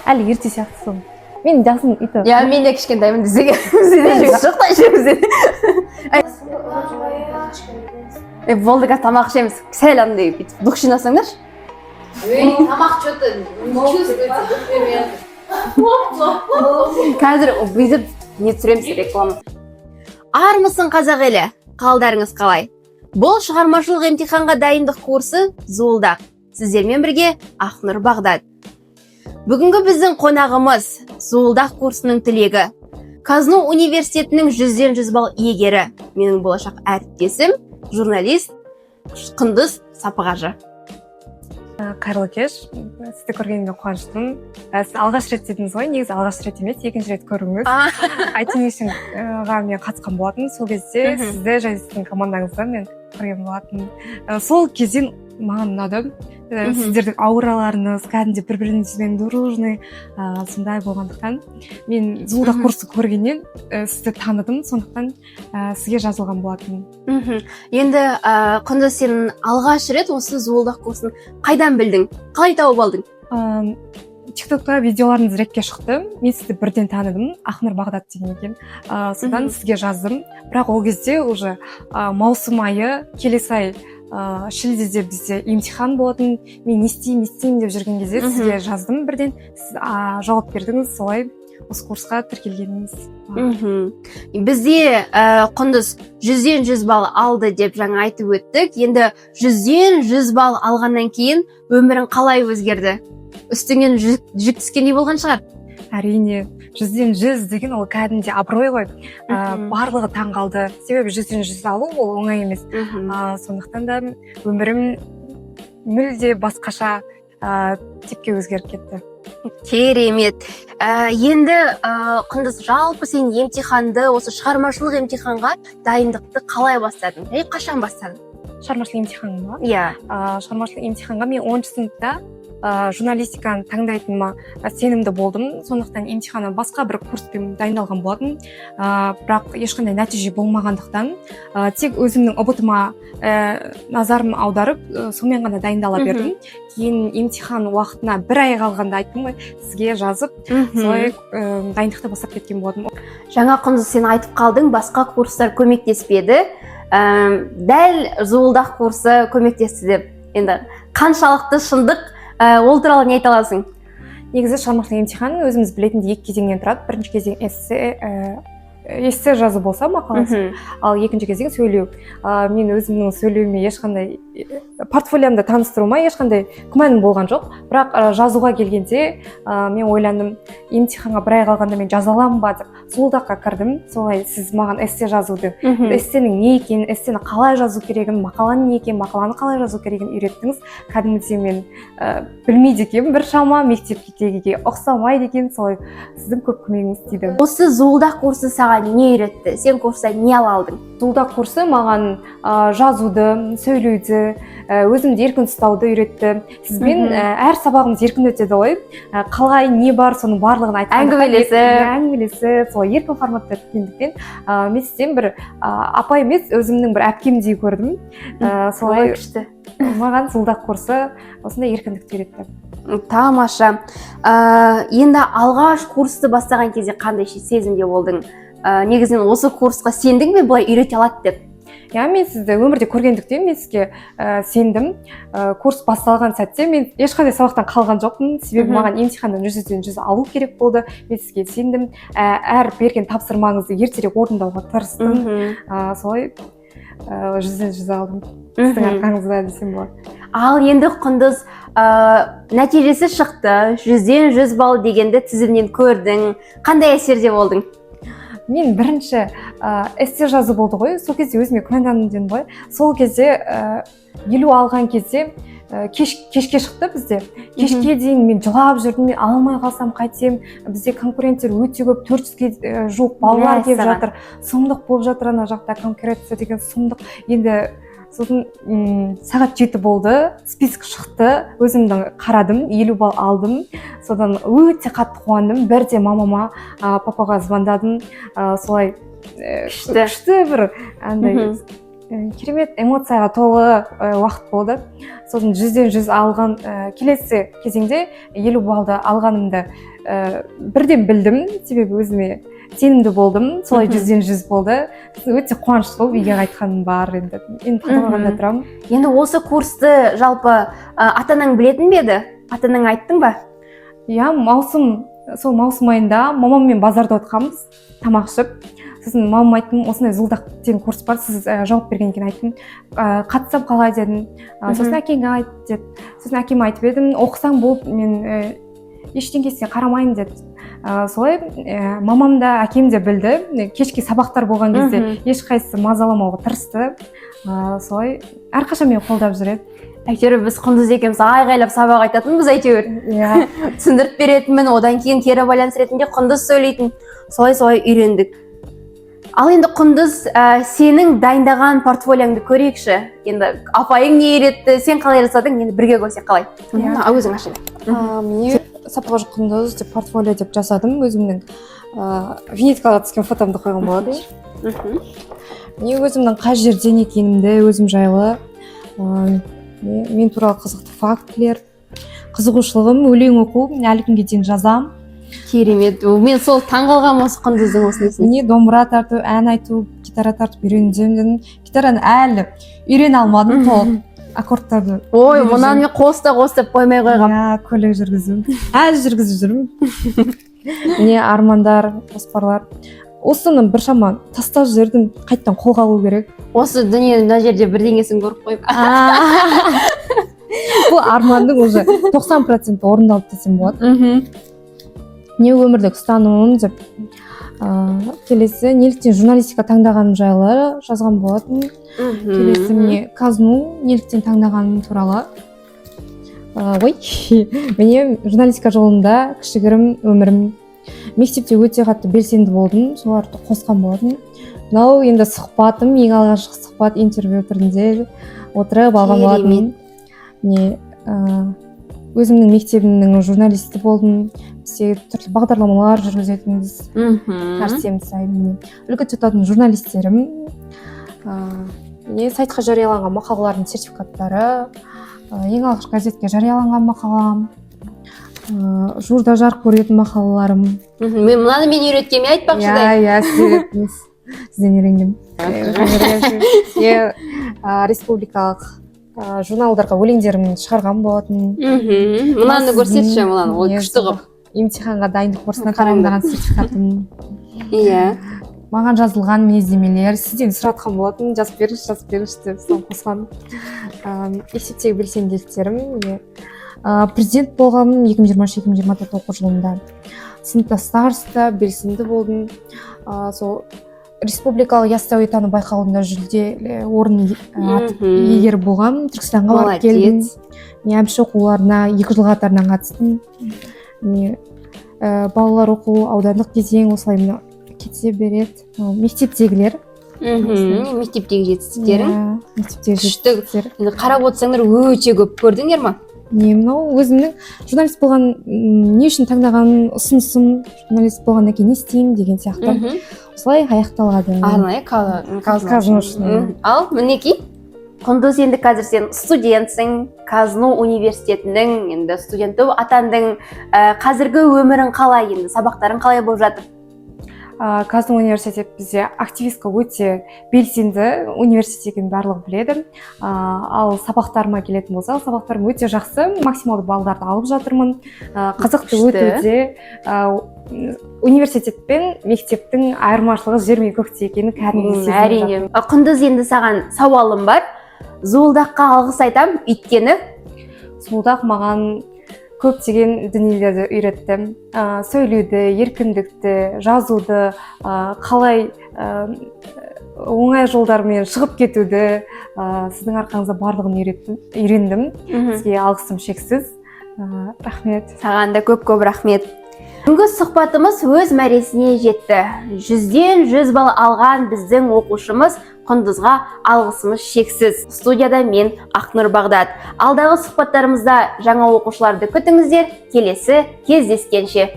Әлі ерте сияқтысың. Мен жасым өйтіп. Иә, мен де кішкентаймын десең, бізде жігіт жоқ та еще бізде. Е, болды, қазір тамақ ішеміз. Сәл андай бүйтіп дух жинасаңдаршы. Ей, тамақ что-то не чувствуется, дух бермей. Қазір бүйтіп не түсіреміз, реклама. Армысың, қазақ елі! Қалдарыңыз қалай? Бұл шығармашылық емтиханға дайындық курсы «Зуылдақ». Сіздермен бірге Ақнұр Бағдат. Бүгінгі біздің қонағымыз – «Зуылдақ» курсының түлегі, КазНУ университетінің 100-ден 100 балл иегері, менің болашақ әріптесім, журналист Құндыз Сапығажы. Қайырлы кеш! Сізді көргеніме қуаныштымын. Сіз алғаш рет дедіңіз ғой, негізі алғаш рет емес, екінші рет көруіңіз. IT Nation-ға мен қатысқан болатынмын. Сол кезде сізді және сіздің командаңызды мен көрген болатынмын. Сол кезден маған ұнады. Сіздердің аураларыңыз кәдімгідей бір біріңізбен дружный, сондай болғандықтан, мен «Зуылдақ» курсы көргеннен сізді таныдым, сондықтан сізге жазылған болатынмын. Енді, Құндыз, сен алғаш рет осы «Зуылдақ» курсын қайдан білдің, қалай тауып алдың? Тиктокта видеоларыңыз рекке шықты. Мен сізді бірден таныдым, Ақнұр Бағдат деген екен. Содан сізге жаздым, бірақ ол кезде уже маусым айы, келесі ай шілдеде бізде емтихан болатын. Мен не істеймін, не істеймін деп жүрген кезде сізге жаздым бірден, сіз жауап бердіңіз. Солай осы курсқа тіркелгеніміз бар. Бізде Құндыз 100-ден 100 балл алды деп жаңа айтып өттік. Енді 100-ден 100 балл алғаннан кейін өмірің қалай өзгерді? Үстіңнен жүк түскендей болған шығар. Әрине, 100-ден 100 деген ол кәдімгідей абырой ғой. Барлығы таң қалды, себебі 100-ден 100 алу ол оңай емес. Сондықтан да өмірім мүлде басқаша типке өзгеріп кетті. Керемет. Енді, Құндыз, жалпы сен емтиханды, осы шығармашылық емтиханға дайындықты қалай бастадың және қашан бастадың? Шығармашылық емтихан ба? Иә. Шығармашылық емтиханға мен 10-сыныпта журналистиканы таңдайтыныма сенімді болдым, сондықтан емтиханнан басқа бір курспен дайындалған болатын. Бірақ ешқандай нәтиже болмағандықтан, тек өзімнің ҰБТ-ма назарым аударып, сонымен ғана дайындала бердім. Кейін емтихан уақытына бір ай қалғанда, айттым ғой, сізге жазып, солай дайындықты бастап кеткен болатынмын. Жаңа, Құндыз, сен айтып қалдың, басқа курстар көмектеспеді, дәл «Зуылдақ» курсы көмектесті деп. Енді қаншалықты шындық, ол туралы не айта аласың? Негізі шығармашылық емтихан, өзіміз білетіндей, екі кезеңнен тұрады. Бірінші кезең эссе жазу болса, мақаласы, ал екінші кезең сөйлеу. Мен өзімнің сөйлеуіме ешқандай, портфолиомды таныстыруыма ешқандай күмәнім болған жоқ, бірақ жазуға келгенде мен ойландым: емтиханға бір ай қалғанда мен жаза аламын ба деп. «Зуылдаққа» кірдім, солай сіз маған эссе жазуды, эссенің не екенін, эссені қалай жазу керегін, мақаланың не екенін, мақаланы қалай жазу керегін үйреттіңіз. Кәдімгідей мен білмейді екенмін біршама, мектептегіге ұқсамайды екен. Солай сіздің көп көмегіңіз тиді. Осы «Зуылдақ» курсы саған не үйретті? Сен курстан не ала алдың? «Зуылдақ» курсы маған жазуды, сөйлеуді, өзімді еркін ұстауды үйретті. Сізбен әр сабағымыз еркін өтеді ғой. Қалай не бар, соның барлығын айтқандықтан, Әңгімелесіп. Әңгімелесіп, солай еркін форматта өткендіктен, мен сізден бір апай емес, өзімнің бір әпкемдей көрдім. Солай Ой, күшті. маған «Зуылдақ» курсы осындай еркіндікті үйретті. Тамаша. Енді алғаш курсты бастаған кезде қандай сезімде болдың? Негізінен осы курсқа сендің бе, былай үйрете алады деп? Иә, мен сізді өмірде көргендіктен, мен сізге сендім. Курс басталған сәтте мен ешқандай сабақтан қалған жоқпын, себебі маған емтиханнан 100-ден 100 алу керек болды. Мен сізге сендім. Әр берген тапсырмаңызды ертерек орындауға тырыстым. Солай 100-ден 100 алдым сіздің арқаңызда десем болады. Ал енді, Құндыз, нәтижесі шықты, 100-ден 100 балл дегенді тізімнен көрдің, қандай әсерде болдың? Мен бірінші эссе жазу болды ғой, сол кезде өзіме күмәндандым дедім ғой. Сол кезде 50 алған кезде, кешке шықты бізде, кешке дейін мен жылап жүрдім: мен ала алмай қалсам қайтемін, бізде конкуренттер өте көп, 400-ге жуық балалар келіп Мәссаған. жатыр, сұмдық болып жатыр ана жақта, конкуренция деген сұмдық. Енді сосын сағат 7 болды, список шықты, өзімді қарадым, 50 балл алдым. Содан өте қатты қуандым, бірде мамама, папаға звондадым. Солай Күшті. күшті бір андай керемет эмоцияға толы уақыт болды. Сосын 100-ден 100 алған, келесі кезеңде 50 баллды алғанымды Бірден білдім, себебі өзіме сенімді болдым. Солай 100-ден 100 болды. Сосын өте қуанышты болып үйге қайтқаным бар. Енді Талдықорғанда тұрамын. Енді осы курсты жалпы ата анаң білетін бе еді? Ата анаңа айттың ба? Иә, маусым, сол маусым айында мамаммен базарда отырғанбыз тамақ ішіп. Сосын мамама айттым: «Осындай Зуылдақ деген курс бар, сіз жауап берген екен», — айттым. «Қатыссам қалай?» — дедім. Сосын «Әкеңе айт», — деді. Сосын әкеме айтып едім: «Оқысаң болды, мен ештеңесіне қарамаймын», — деді. Солай мамам да, әкем де білді. Кешке сабақтар болған кезде ешқайсысы мазаламауға тырысты. Солай әрқашан мені қолдап жүреді. Әйтеуір біз Құндыз екеуміз айғайлап сабақ айтатынбыз әйтеуір. Түсіндіріп беретінмін, одан кейін кері байланыс ретінде Құндыз сөйлейтін. Солай солай үйрендік. Ал енді, Құндыз, сенің дайындаған портфолионды көрейікші. Енді апайың не үйретті, сен қалай жасадың, енді бірге көрсек қалай? Иә. Мына өзің аш енді. Міне, «Сапалы Құндыз» деп, портфолио деп жасадым. Өзімнің виньеткаға түскен фотомды қойған болатын. Міне, өзімнің қай жерден екенімді, өзім жайлы, мен туралы қызықты фактілер. Қызығушылығым — өлең оқу, әлі күнге дейін жазам. Керемет! Мен сол таңғалғанмын осы Құндыздың осы несіне. Міне, домбыра тарту, ән айту, гитара тартып үйренемін дедім. Гитараны әлі үйрене алмадым толық, аккордтарды Ой, үйреніп мұнан мен қос та қос деп қоймай қойғанмын. Иә, көлік жүргізу, әлі жүргізіп жүрмін. Міне, армандар, жоспарлар. Осыны біршама тастап жібердім, қайтадан қолға алу керек. Осы дүние мына жерде бірдеңесін көріп қойып. Бұл арманның уже 90% орындалды десем болады. Не, өмірлік ұстанымым деп. Келесі неліктен журналистика таңдағаным жайлы жазған болатын. Келесі, міне, КазНУ неліктен таңдағаным туралы. Ой, міне, журналистика жолында кішігірім өмірім. Мектепте өте қатты белсенді болдым, соларды қосқан болатын. Мынау енді сұхбатым, ең алғашқы сұхбат, интервью түрінде отырып алған болатынмын. Не, өзімнің мектебімнің журналисті болдым, бізде түрлі бағдарламалар жүргізетінбіз әр сенбі сайын. Міне, үлгі тұтатын журналистерім. Міне, сайтқа жарияланған мақалалардың сертификаттары, ең алғаш газетке жарияланған мақалам, жуырда жарық көретін мақалаларым. Мен мынаны мен үйреткенмін, айтпақшы да. Иә, сіз үйреттіңіз, сізден үйренгенмін. Иә, республикалық журналдарға өлеңдерімді шығарған болатын. Мынаны көрсетші, мынаны, ол Иә, күшті қылып. Емтиханға дайындық барысында Қараңдар. тағайындаған сертификатым. Маған жазылған мінездемелер, сізден сұратқан болатын, жазып беріңізші, жазып беріңізші деп, соны қосқан. Мектептегі белсенділіктерім. Міне, президент болғанмын 2023-2024 оқу жылында, сыныпта староста, белсенді болдым. Сол республикалық Яссауитану байқауында жүлде орын иегері болғанмын, Түркістанға барып келдім. Міне, Әбіш оқуларына 2 жыл қатарынан қатыстым. Міне, балалар оқу аудандық кезең. Осылай, мына кете береді. Мынау мектептегілер. Мектептегі жетістіктерің. Иә, мектептегі Күшті. жетістіктер. Енді қарап отырсаңдар, өте көп, көрдіңдер ма? Не, мынау өзімнің журналист болған, не үшін таңдаған ұсынысым, журналист болғаннан кейін не істеймін деген сияқты. Осылай аяқталады. Арнайы КазНУ. КазНУ үшін. Ал мінекей, Құндыз, енді қазір сен студентсің, КазНУ университетінің енді студенті атандың. Қазіргі өмірің қалай енді, сабақтарың қалай болып жатыр? КазНУ университет бізде активистка, өте белсенді университет екенін барлығы біледі. Ал сабақтарыма келетін болсақ, сабақтарым өте жақсы, максималды балдарды алып жатырмын. Қызықты өтуде. Университет пен мектептің айырмашылығы жер мен көктей екенін кәдімгідей сезініп Әрине. Құндыз, енді саған сауалым бар. Зуылдаққа алғыс айтам, өйткені Зуылдақ маған көптеген дүниелерді үйретті: сөйлеуді, еркіндікті, жазуды, қалай оңай жолдармен шығып кетуді. Сіздің арқаңызда барлығын үйреттім, үйрендім. Сізге алғысым шексіз. Рахмет. Саған да көп көп рахмет. Бүгінгі сұхбатымыз өз мәресіне жетті. 100-ден 100 балл алған біздің оқушымыз Құндызға алғысымыз шексіз. Студияда мен, Ақнұр Бағдат. Алдағы сұхбаттарымызда жаңа оқушыларды күтіңіздер. Келесі кездескенше.